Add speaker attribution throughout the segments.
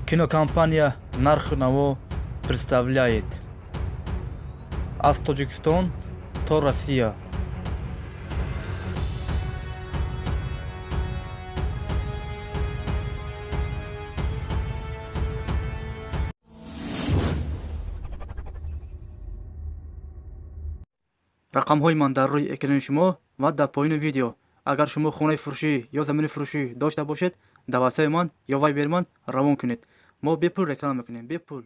Speaker 1: Кинокомпания «Нархи наво» представляет: аз Тоҷикистон то Россия. Рақамҳои ман дар рӯи экрани шумо ва дар поёни видео. Агар шумо хонаи фурӯшӣ ё замини фурӯшӣ дошта бошед, дар ватсапи ман ё вайбери ман равон кунед. Мо бепул реклама мекунем, бепул.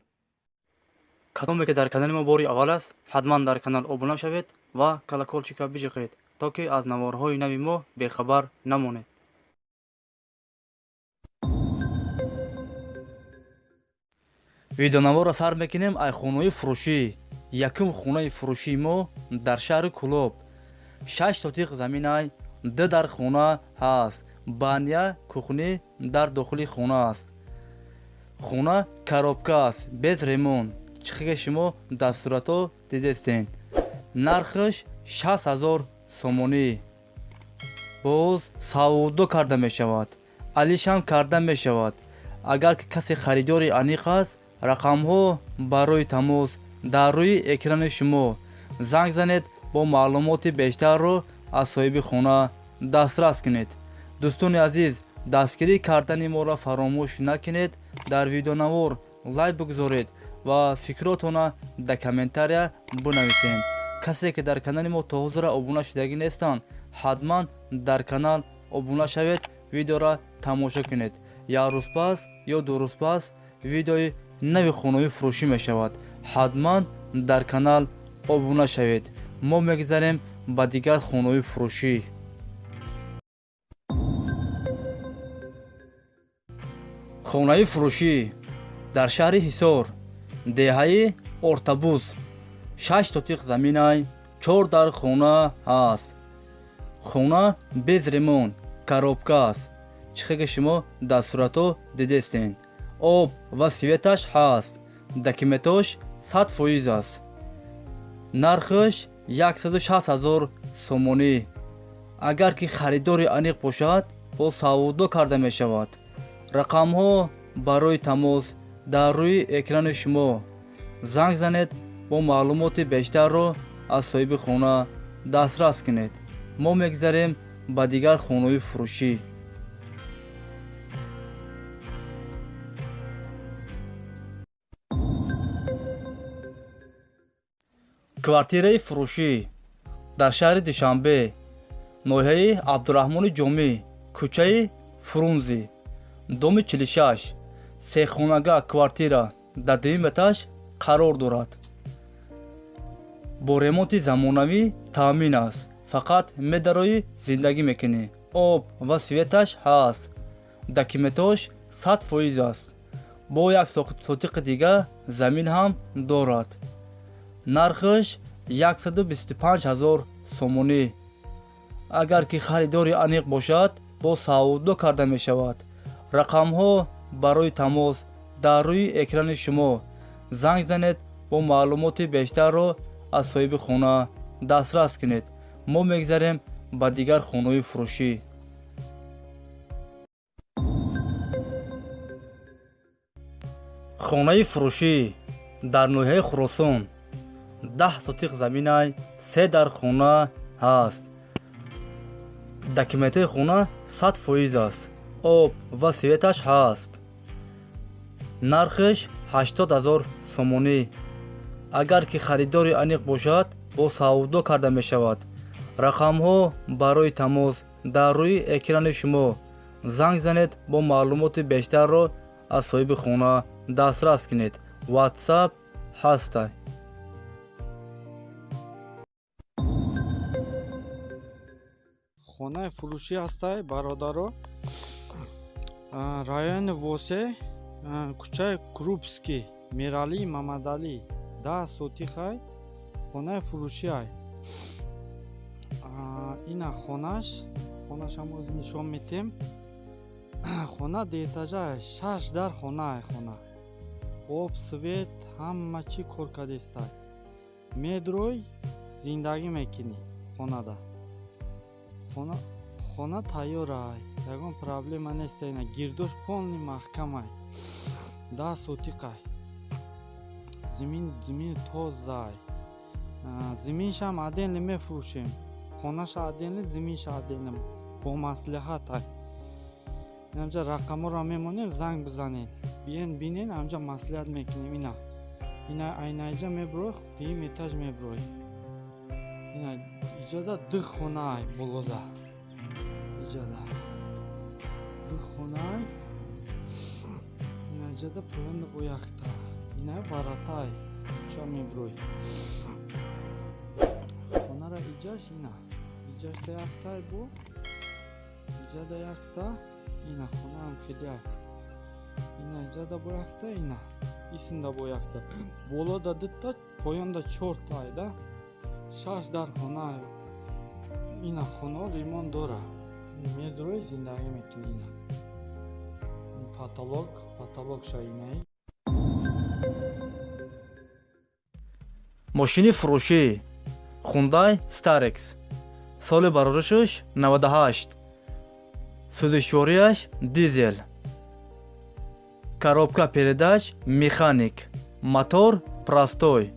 Speaker 1: Кадоме ки дар канали мо бори аввал аст, ҳатман дар канал обуна шавед ва колокольчика биҷиқед, то ки аз наворҳои нави мо бехабар намонед. Видеонаворро сар мекунем ай хонаи фурӯшӣ. Якум хонаи фурӯшии мо дар шаҳри Кӯлоб, 6 сотиқ заминай, ду дар хона ҳаст, баня, кухня дар дохили хона аст. Хона коробка аст, без ремонт, чихе шумо дар суратҳо дидестен. Нархаш 60 000 сомонӣ. Боз савдо карда мешавад, алишам карда мешавад. Агар ки касе харидори аниқ аст, рақамҳо барои тамос дар рӯи экрани шумо, занг занед, бо маълумоти бештарро аз соҳиби хона дастрас кунед. Дӯстони азиз, дастгирӣ кардани моро фаромӯш накунед. Дар видеонавор лайк бигузоред ва фикротона дар комментария бинависед. Касе ки дар канали мо то ҳозира обуна шудагӣ нестанд, ҳатман дар канал обуна шавед, видеоро тамошо кунед. Як рӯз пас ё 2 рӯз пас видеои нави хонаи фурӯшӣ мешавад. Ҳатман дар канал обуна шавед. Мо мегузарем ба дигар хонаи фурӯшӣ. Хонаи фурӯшӣ дар шаҳри Ҳисор, деҳаи Ортабуз, 6 сотиқ заминай, чор дар хона ҳаст. Хона без ремонт, коробка аст, чихе ки шумо дар суратҳо дидестен. Об ва светаш ҳаст, документош 100% аст. Нархаш 160 000 сомонӣ. Агар ки харидори аниқ бошад, бо савдо карда мешавад. Рақамҳо барои тамос дар рӯи экрани шумо, занг занед, бо маълумоти бештарро аз соҳиби хона дастрас кунед. Мо мегузарем ба дигар хонаи фурӯшӣ. Квартираи фурӯшӣ дар шаҳри Душанбе, ноҳияи Абдураҳмони Ҷомӣ, кӯчаи Фрунзе, доми 46, сехонага квартира дар дуюм этаж қарор дорад. Бо ремонти замонавӣ таъмин аст, фақат медароӣ, зиндагӣ мекунӣ. Об ва светаш ҳаст, документош 100% аст. Бо як сотиқи дига замин ҳам дорад. Нархаш 125 000 сомонӣ. Агар ки харидори аниқ бошад, бо савдо карда мешавад. Рақамҳо барои тамос дар рӯи экрани шумо, занг занед, бо маълумоти бештарро аз соҳиби хона дастрас кунед. Мо мегузарем ба дигар хонаи фурӯшӣ. Хонаи фурӯшӣ дар ноҳияи Хуросон, 10 сотиқ заминай, се дар хона ҳаст. Документҳои хона 100% аст, об ва светаш ҳаст. Нархаш 80 000 сомонӣ. Агар ки харидори аниқ бошад, бо савдо карда мешавад. Рақамҳо барои тамос дар рӯи экрани шумо, занг занед, бо маълумоти бештарро аз соҳиби хона дастрас кунед. Ватсап ҳастай.
Speaker 2: Хонаи фурӯшӣ ҳастай, бародаро, райони Восе, кӯчаи Крупский, Мералии Мамадалӣ, 10 сотихай, хонаи фурӯшиай. Ина хонаш, хонашам оз нишон метем. Хона дуэтажа, шаш дар хонаай. Хона об, свет, ҳама чӣ кор кардестай. Медрой, зиндагӣ мекунӣ хонада. Хона тайёрай, ягон проблема нест. Ина гирдош полный маҳкамай. 10 сотиқай. Зимин, зимини тозай. Зиминшам отдельно мефурӯшем, хонаша отдельно, зиминша отдельно, бо маслиҳатай. Инамҷа рақамҳоро мемонем, занг бизанед, биен, бинен, амҷа маслиҳат мекунем. Ина, ина, айнаиҷа мебурой, дуюм этаж мебурой. Ина, иҷада ду хонаай, болода иҷада ду хонаай. Ина, иҷада поёнда бо якта, ина варатай, кӯча мебурой. Хонара иҷаш, ина, иҷашда яктай, бо иҷада якта. Ина, хонаам хеле. Ина, иҷада бо якта, ина, исинда бо якта, болода дута, поёнда чортай да, шаш дар хона. Ина, хонао ремонт дора, медурой, зиндагӣ мекунӣ. Ина потолок, потолокша инаи.
Speaker 1: Мошини фурӯшӣ Хундай Старекс, соли бароришаш 98, сӯзишвориаш дизел, коробка передач механик, мотор простой.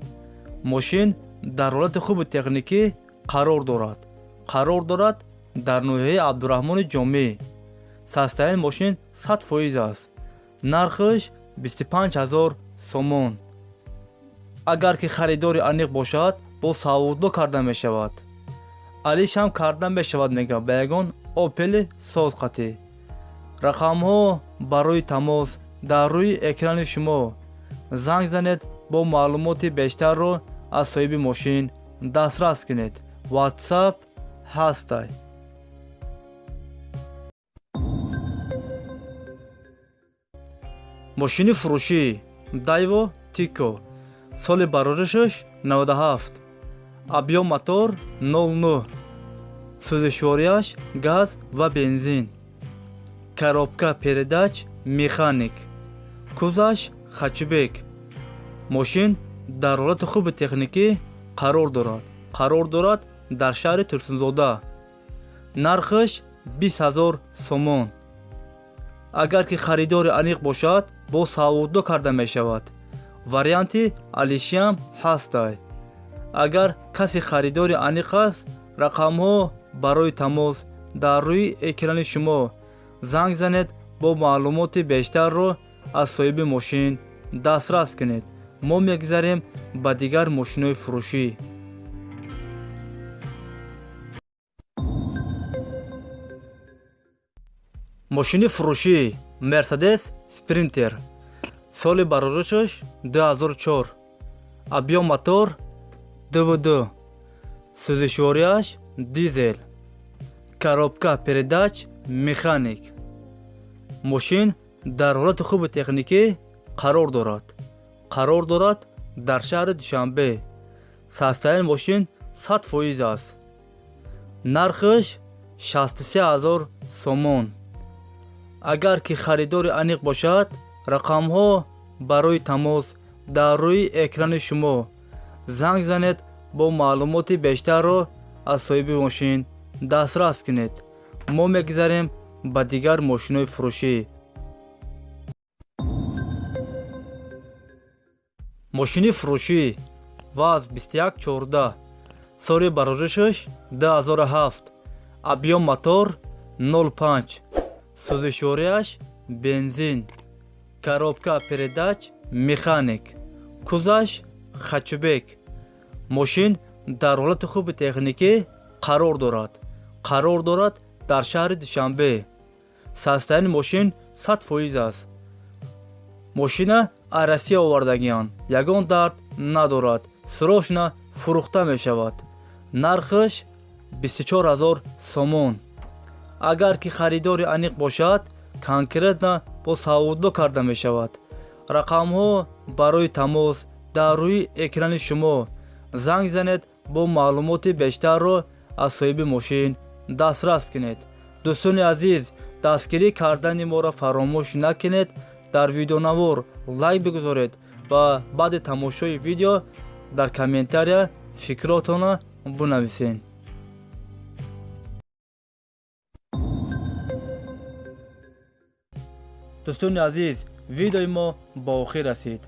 Speaker 1: Мошин дар ҳолати хуби техникӣ қарор дорад. Қарор дорад дар ноҳияи Абдураҳмони Ҷомӣ. Состояние мошин 100% аст. Нархаш 25 ҳазор сомон. Агар ки харидори аниқ бошад, бо савдо карда мешавад, алишам карда мешавад, мега, ба ягон Опели созқатӣ. Рақамҳо барои тамос дар рӯи экрани шумо. Занг занед, бо маълумоти бештарро аз соҳиби мошин дастрас кунед. Ватсап ҳастай. Мошини фурӯшӣ Дайво Тико, соли бароришаш 97, объём мотор 09, сӯзишвориаш газ ва бензин, коробка передач механик, кузоваш хэтчбек. Мошин дар ҳолати хуби техникӣ қарор дорад. Қарор дорад дар шаҳри Турсунзода. Нархаш 20 ҳазор сомон. Агар ки харидори аниқ бошад, бо савдо карда мешавад, варианти алишиам ҳастай. Агар касе харидори аниқ аст, рақамҳо барои тамос дар рӯи экрани шумо. Занг занед, бо маълумоти бештарро аз соҳиби мошин дастрас кунед. Мо мегузарем ба дигар мошинҳои фурӯшӣ. Мошини фурӯшӣ Мерседес Спринтер, соли бароришаш 2004, объём мотор 2,2, сӯзишвориаш дизел, коробка передач механик. Мошин дар ҳолати хуби техникӣ қарор дорад. Қарор дорад дар шаҳри Душанбе. Состояние мошин 100% аст. Нархаш 63 ҳазор сомон. Агар ки харидори аниқ бошад, рақамҳо барои тамос дар рӯи экрани шумо. Занг занед, бо маълумоти бештарро аз соҳиби мошин дастрас кунед. Мо мегузарем ба дигар мошинҳои фурӯшӣ. Мошини фурӯшӣ ВАЗ 2114, соли бароришаш 2007, объём мотор 05, сӯзишвориаш бензин, коробка передач механик, кузоваш хэтчбек. Мошин дар ҳолати хуби техникӣ қарор дорад. Қарор дорад дар шаҳри Душанбе. Состояние мошин 100% аст. Мошина аз Россия овардагианд, ягон дард надорад, срочно фурӯхта мешавад. Нархаш 24 ҳазор сомон. Агар ки харидори аниқ бошад, конкретно бо савдо карда мешавад. Рақамҳо барои тамос дар рӯи экрани шумо. Занг занед, бо маълумоти бештарро аз соҳиби мошин дастрас кунед. Дӯстони азиз, дастгирӣ кардани моро фаромӯш накунед. Дар видеонавор лайк бигузоред ва баъди тамошои видео дар комментария фикротонро бинависед. Дӯстони азиз, Видеои мо ба охир расид.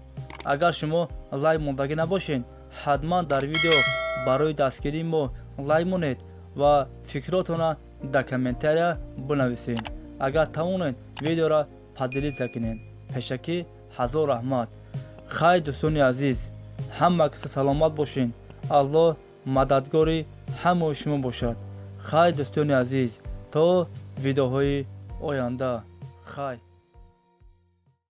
Speaker 1: Агар шумо лайк мондагӣ набошед, ҳатман дар видео барои дастгирии мо лайк монед ва фикротонро дар комментария бинависед. Агар тавонед, видеоро поделиться кунед. Пешакӣ ҳазор раҳмат. Хай, дӯстони азиз, ҳама каса саломат бошед. Аллоҳ мададгори ҳамаи шумо бошад. Хай, дӯстони азиз, то видеоҳои оянда. Хай.